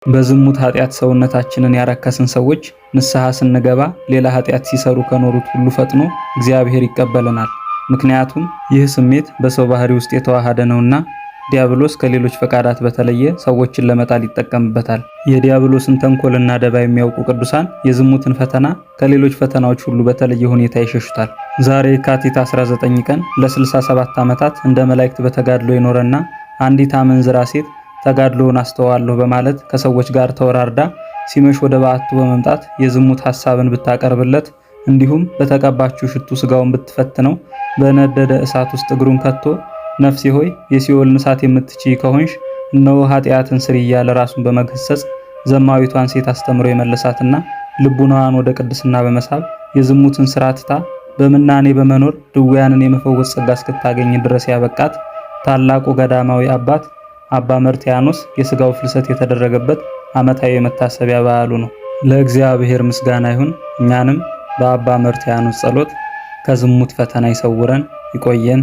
በዝሙት ኃጢአት ሰውነታችንን ያረከስን ሰዎች ንስሐ ስንገባ ሌላ ኃጢአት ሲሰሩ ከኖሩት ሁሉ ፈጥኖ እግዚአብሔር ይቀበለናል። ምክንያቱም ይህ ስሜት በሰው ባህሪ ውስጥ የተዋሃደ ነውና ዲያብሎስ ከሌሎች ፈቃዳት በተለየ ሰዎችን ለመጣል ይጠቀምበታል። የዲያብሎስን ተንኮልና ደባ የሚያውቁ ቅዱሳን የዝሙትን ፈተና ከሌሎች ፈተናዎች ሁሉ በተለየ ሁኔታ ይሸሹታል። ዛሬ የካቲት 19 ቀን ለ67 ዓመታት እንደ መላእክት በተጋድሎ የኖረና አንዲት አመንዝራ ሴት ተጋድሎውን አስተዋለሁ በማለት ከሰዎች ጋር ተወራርዳ ሲመሽ ወደ በዓቱ በመምጣት የዝሙት ሐሳብን ብታቀርብለት እንዲሁም በተቀባችው ሽቱ ስጋውን ብትፈትነው በነደደ እሳት ውስጥ እግሩን ከቶ ነፍሴ ሆይ የሲኦልን እሳት የምትችይ ከሆንሽ እነሆ ኃጢአትን ስሪ እያለ ራሱን በመገሰጽ ዘማዊቷን ሴት አስተምሮ የመለሳትና ልቡናዋን ወደ ቅድስና በመሳብ የዝሙትን ስራ ትታ በምናኔ በመኖር ድውያንን የመፈወስ ጸጋ እስክታገኝ ድረስ ያበቃት ታላቁ ገዳማዊ አባት አባ መርትያኖስ የስጋው ፍልሰት የተደረገበት ዓመታዊ የመታሰቢያ በዓሉ ነው። ለእግዚአብሔር ምስጋና ይሁን። እኛንም በአባ መርትያኖስ ጸሎት ከዝሙት ፈተና ይሰውረን፣ ይቆየን።